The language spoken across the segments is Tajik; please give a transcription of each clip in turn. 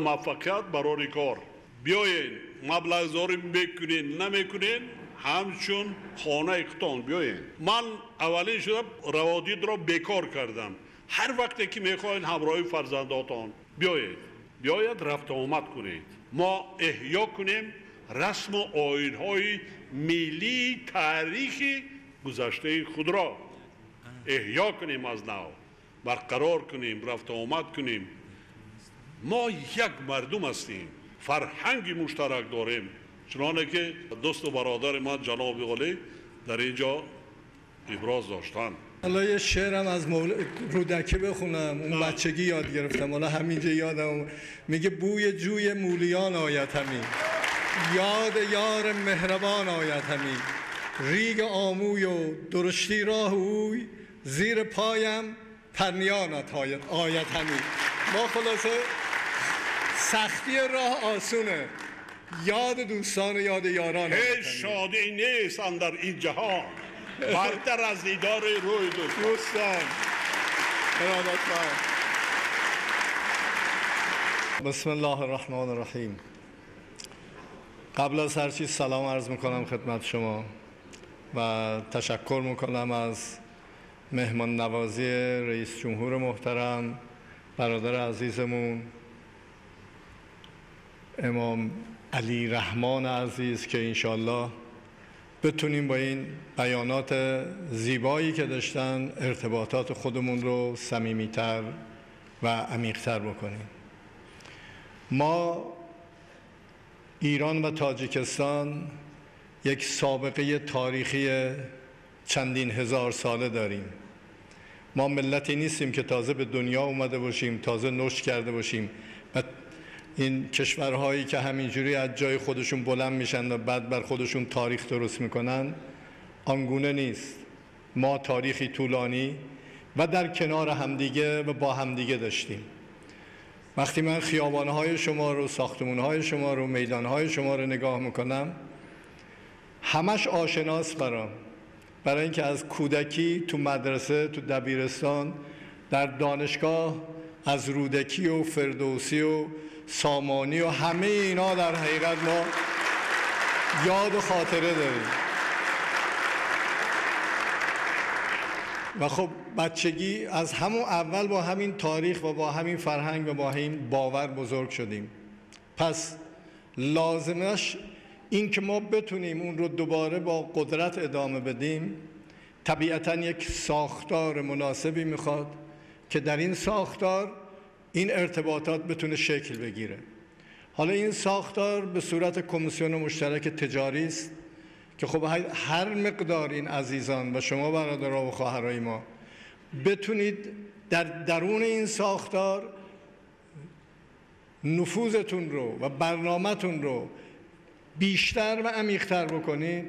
Муваффақият барори кор. Биёед, маблағгузорӣ мекунед, намекунед, ҳамчун хонаи худтон биёед. Ман аввалин шуда раводидро бекор кардам. Ҳар вақте ки мехоҳед ҳамроҳи фарзандотон биёед, биёед рафту омад кунед. Мо эҳё кунем расму оинҳои миллии таърихи гузаштаи худро. Эҳё кунем аз нав, барқарор кунем, рафту омад кунем. Мо як мардум ҳастем, фарҳанги муштарак дорем. Чуноне ки дӯсту бародари ман ҷаноби олӣ дар ин ҷо иброз доштанд. Ҳоло یه شعرم از رودکی بخونم، اون بچگی یاد گرفتم، حالا همینجا یادم میگه بوی جوی مولیان آید همی، یاد یار مهربان آید همی، ریگ آموی و درشتی راه اوی، زیر پایم پرنیانت آید همی. ما خلاصه سختی راه آسونه، یاد دوستان و یاد یاران. هیچ شادی نیست اندر این جهان برتر از دیدار روی دوستان. ارادتمند. بسم الله الرحمن الرحیم. قبل از هر چیز سلام عرض میکنم خدمت شما و تشکر میکنم از مهمان نوازی رئیس جمهور محترم، برادر عزیزمون امام علی رحمان عزیز، که انشالله بتونیم با این بیانات زیبایی که داشتن ارتباطات خودمون رو صمیمیتر و عمیق‌تر بکنیم. ما ایران و تاجیکستان یک سابقه تاریخی چندین هزار ساله داریم. ما ملتی نیستیم که تازه به دنیا اومده باشیم، تازه نشد کرده باشیم و این کشورهایی که همینجوری از جای خودشون بلند میشن و بعد بر خودشون تاریخ درست میکنن، آنگونه نیست. ما تاریخی طولانی و در کنار همدیگه و با همدیگه داشتیم. وقتی من خیابانهای شما رو، ساختمونهای شما رو، میدانهای شما رو نگاه میکنم، همش آشناس برام، برای اینکه از کودکی تو مدرسه، تو دبیرستان، در دانشگاه از رودکی و فردوسی و سامانی و همه اینا در حقیقت ما یاد و خاطره داریم. و خب بچگی از همون اول با همین تاریخ و با همین فرهنگ و با همین باور بزرگ شدیم. پس لازمش این که ما بتونیم اون رو دوباره با قدرت ادامه بدیم، طبیعتاً یک ساختار مناسبی میخواد که در این ساختار این ارتباطات بتونه شکل بگیره. حالا این ساختار به صورت کمیسیون مشترک تجاری است که خب هر مقدار این عزیزان و شما برادرها و خواهرای ما بتونید در درون این ساختار نفوذتون رو و برنامه‌تون رو بیشتر و عمیق‌تر بکنید،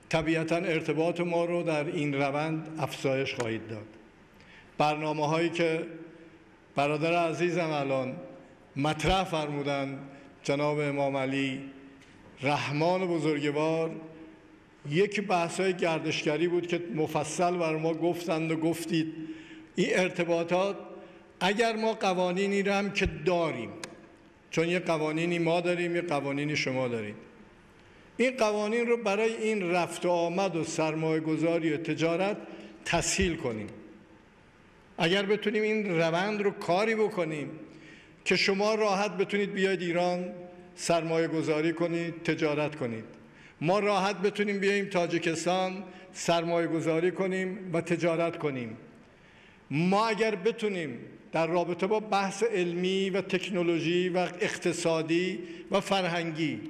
طبیعتاً ارتباط ما رو در این روند افزایش خواهید داد. برنامه‌هایی که برادر عزیزم الان مطرح فرمودن، جناب امام علی رحمان بزرگوار، یکی بحث‌های گردشگری بود که مفصل بر ما گفتند و گفتید. این ارتباطات اگر ما قوانینی رو هم که داریم، چون یه قوانینی ما داریم، یه قوانینی شما دارید، این قوانین رو برای این رفت و آمد و سرمایه گذاری و تجارت تسهیل کنیم. اگر بتونیم این روند رو کاری بکنیم که شما راحت بتونید بیاید ایران سرمایه گذاری کنید، تجارت کنید، ما راحت بتونیم بیاییم تاجیکستان سرمایه گذاری کنیم و تجارت کنیم، ما اگر بتونیم در رابطه با بحث علمی و تکنولوژی و اقتصادی و فرهنگی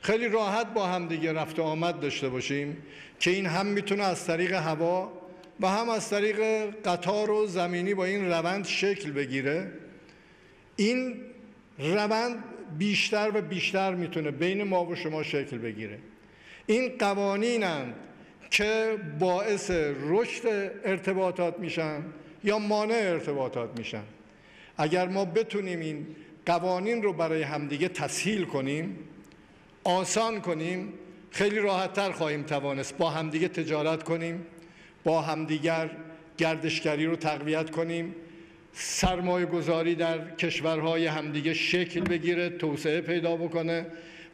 خیلی راحت با هم دیگه رفت و آمد داشته باشیم، که این هم میتونه از طریق هوا و هم از طریق قطار و زمینی با این روند شکل بگیره، این روند بیشتر و بیشتر میتونه بین ما و شما شکل بگیره. این قوانینند که باعث رشد ارتباطات میشن یا مانع ارتباطات میشن. اگر ما بتونیم این قوانین رو برای همدیگه تسهیل کنیم، آسان کنیم، خیلی راحت‌تر خواهیم توانست با همدیگه تجارت کنیم، با همدیگر گردشگری رو تقویت کنیم، سرمایه گذاری در کشورهای همدیگه شکل بگیره، توسعه پیدا بکنه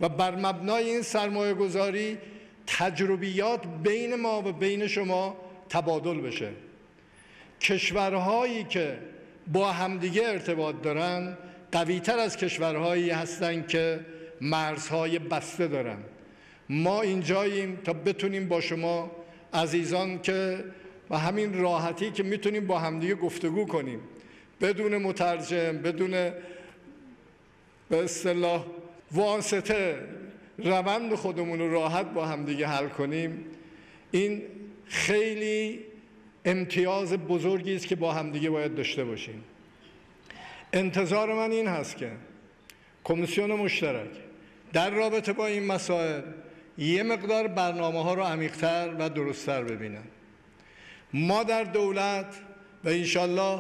و بر مبنای این سرمایه گذاری تجربیات بین ما و بین شما تبادل بشه. کشورهایی که با همدیگه ارتباط دارن قویتر از کشورهایی هستن که مرزهای بسته دارن. ما اینجاییم تا بتونیم با شما عزیزان که با همین راحتی که میتونیم با همدیگه گفتگو کنیم، بدون مترجم، بدون به اصطلاح واسطه، روند خودمون رو راحت با همدیگه حل کنیم. این خیلی امتیاز بزرگی است که با همدیگه باید داشته باشیم. انتظار من این هست که کمیسیون مشترک در رابطه با این مسائل یه مقدار برنامه ها رو عمیق‌تر و درست‌تر ببینن. ما در دولت و انشالله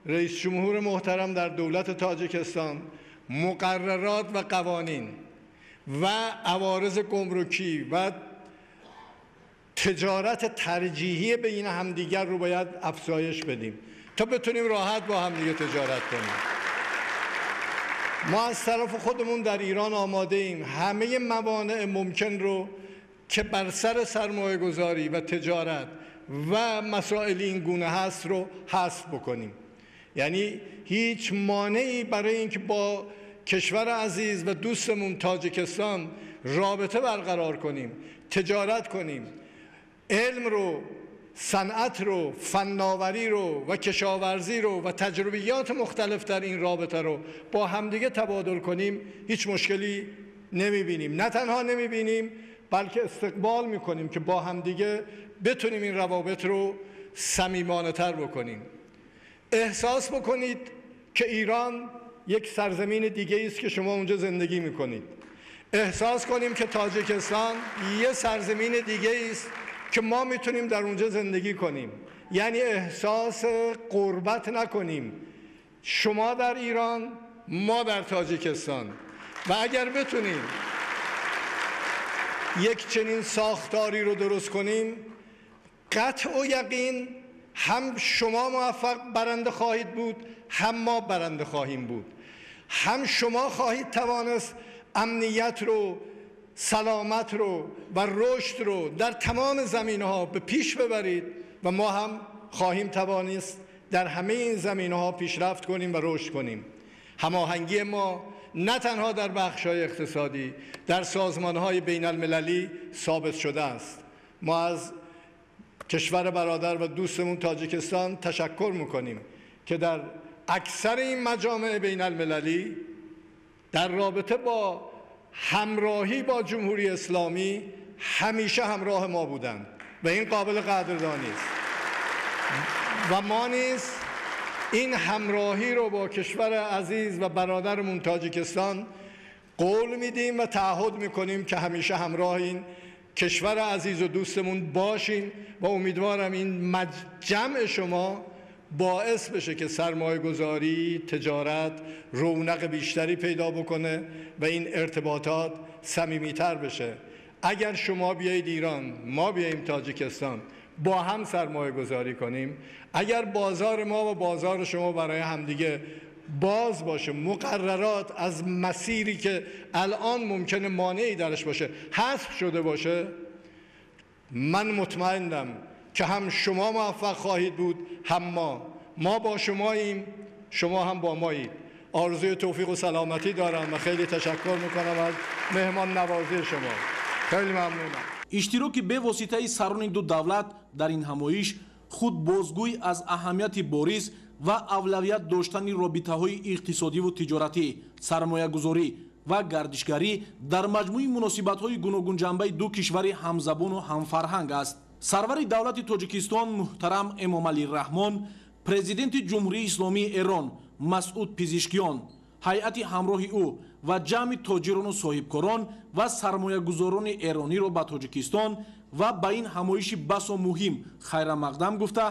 رئیس جمهور محترم در دولت تاجیکستان مقررات و قوانین و عوارض گمرکی و تجارت ترجیحی بین همدیگر رو باید افزایش بدیم تا بتونیم راحت با همدیگه تجارت کنیم. ما از طرف خودمون در ایران آماده ایم همه موانع ممکن رو که بر سر سرمایه گذاری و تجارت و مسائل این گونه هست رو حذف بکنیم. یعنی هیچ مانعی برای اینکه با کشور عزیز و دوستمون تاجیکستان رابطه برقرار کنیم، تجارت کنیم، علم رو، صنعت رو، فناوری رو و کشاورزی رو و تجربیات مختلف در این رابطه رو با همدیگه تبادل کنیم، هیچ مشکلی نمیبینیم. نه تنها نمیبینیم بلکه استقبال میکنیم که با همدیگه بتونیم این روابط رو صمیمانه تر بکنیم. احساس بکنید که ایران یک سرزمین دیگه است که شما اونجا زندگی میکنید. احساس کنیم که تاجیکستان یه سرزمین دیگه است که ما میتونیم در اونجا زندگی کنیم. یعنی احساس غربت نکنیم، شما در ایران، ما در تاجیکستان. و اگر بتونیم یک چنین ساختاری رو درست کنیم، قطع و یقین هم شما موفق برنده خواهید بود، هم ما برنده خواهیم بود. هم شما خواهید توانست امنیت رو، سلامت رو و رشد رو در تمام زمینه‌ها به پیش ببرید و ما هم خواهیم توانست در همه این زمینه‌ها پیشرفت کنیم و رشد کنیم. هماهنگی ما نه تنها در بخش‌های اقتصادی، در سازمان‌های بین‌المللی ثابت شده است. ما از کشور برادر و دوستمون تاجیکستان تشکر می‌کنیم که در اکثر این مجامع بین‌المللی در رابطه با همراهی با جمهوری اسلامی همیشه همراه ما بودند و این قابل قدردانی است. و ما نیز این همراهی رو با کشور عزیز و برادرمون تاجیکستان قول میدیم و تعهد میکنیم که همیشه همراه این کشور عزیز و دوستمون باشیم و امیدوارم این جمع شما باعث بشه که سرمایه گذاری، تجارت رونق بیشتری پیدا بکنه و این ارتباطات صمیمیتر بشه. اگر شما بیایید ایران، ما بیاییم تاجیکستان، با هم سرمایه گذاری کنیم، اگر بازار ما و بازار شما برای همدیگه باز باشه، مقررات از مسیری که الان ممکنه مانعی درش باشه حذف شده باشه، من مطمئنم که هم شما موفق خواهید بود هم ما. ما با شماییم، شما هم با مایید. آرزوی توفیق و سلامتی دارم و خیلی تشکر میکنم از مهمان نوازی شما. خیلی ممنونم. Иштироки бевоситаи сарони ду давлат дар ин ҳамоиш худ бозгӯй аз аҳамияти бориз ва авлавият доштани робитаҳои иқтисодиву тиҷоратӣ, сармоягузорӣ ва гардишгарӣ дар маҷмӯи муносибатҳои гуногунҷанбаи ду кишвари ҳамзабону ҳамфарҳанг аст. Сарвари давлати Тоҷикистон муҳтарам Эмомалӣ Раҳмон, президенти Ҷумҳурии Исломии Эрон Масъуд Пизишкиён, ҳайати ҳамроҳи ӯ ва ҷамъи тоҷирону соҳибкорон ва сармоягузорони эрониро ба Тоҷикистон ва ба ин ҳамоиши басо муҳим хайрамақдам гуфта,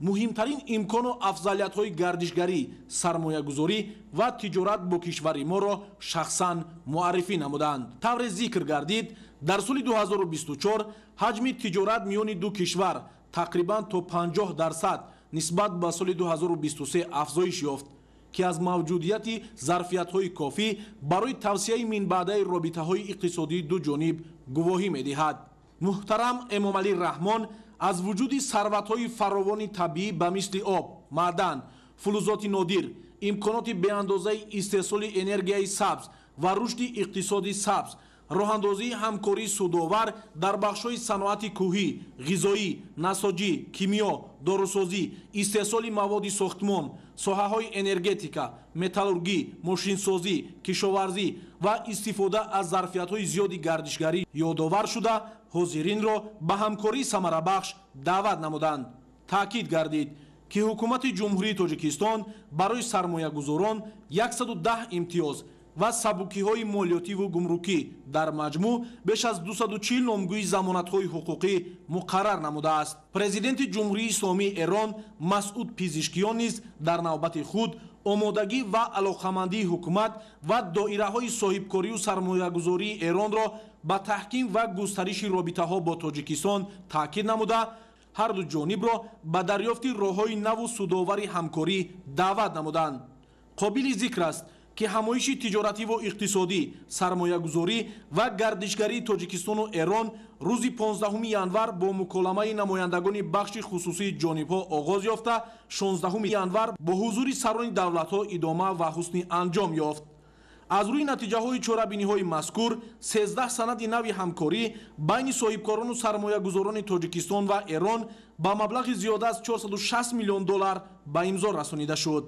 муҳимтарин имкону афзалиятҳои гардишгарӣ, сармоягузорӣ ва тиҷорат бо кишвари моро шахсан муаррифӣ намуданд. Тавре зикр гардид, дар соли 2024 ҳаҷми тиҷорат миёни ду кишвар тақрибан то 50% Нисбат ба соли 2023 афзоиш ёфт, ки аз мавҷудияти зарфиятҳои кофӣ барои тавсеаи минбаъдаи робитаҳои иқтисодии ду ҷониб гувоҳӣ медиҳад. Муҳтарам Эмомалӣ Раҳмон аз вуҷуди сарватҳои фаровони табиӣ ба мисли об, маъдан, фулузоти нодир, имконоти беандозаи истеҳсоли энергияи сабз ва рушди иқтисоди сабз, роҳандозии ҳамкории судовар дар бахшҳои саноати кӯҳӣ, ғизоӣ, насоҷӣ, кимиё, дорусозӣ, истеҳсоли маводи сохтмон, соҳаҳои энергетика, металлургӣ, мошинсозӣ, кишоварзӣ ва истифода аз зарфиятҳои зиёди гардишгарӣ ёдовар шуда, ҳозиринро ба ҳамкории самарабахш даъват намуданд. Таъкид гардид, ки Ҳукумати Ҷумҳурии Тоҷикистон барои сармоягузорон 110 имтиёз ва сабукиҳои молиётиву гумрукӣ, дар маҷмӯъ беш аз 240 номгӯи замонатҳои ҳуқуқӣ муқаррар намудааст. Президенти Ҷумҳурии Исломии Эрон Масъуд Пизишкиён низ дар навбати худ омодагӣ ва алоқамандии ҳукумат ва доираҳои соҳибкорию сармоягузории Эронро ба таҳким ва густариши робитаҳо бо Тоҷикистон таъкид намуда, ҳарду ҷонибро ба дарёфти роҳҳои наву судовари ҳамкорӣ даъват намуданд. Қобили зикр аст, ки ҳамоиши тиҷоративу иқтисодӣ, сармоягузорӣ ва гардишгарии Тоҷикистону Эрон рӯзи 15 январ бо муколамаи намояндагони бахши хусусии ҷонибҳо оғоз ёфта, 16 январ бо ҳузури сарони давлатҳо идома ва ҳусни анҷом ёфт. Аз рӯи натиҷаҳои чорабиниҳои мазкур 13 санади нави ҳамкорӣ байни соҳибкорону сармоягузорони Тоҷикистон ва Эрон ба маблағи зиёда аз 460 миллион доллар ба имзо расонида шуд.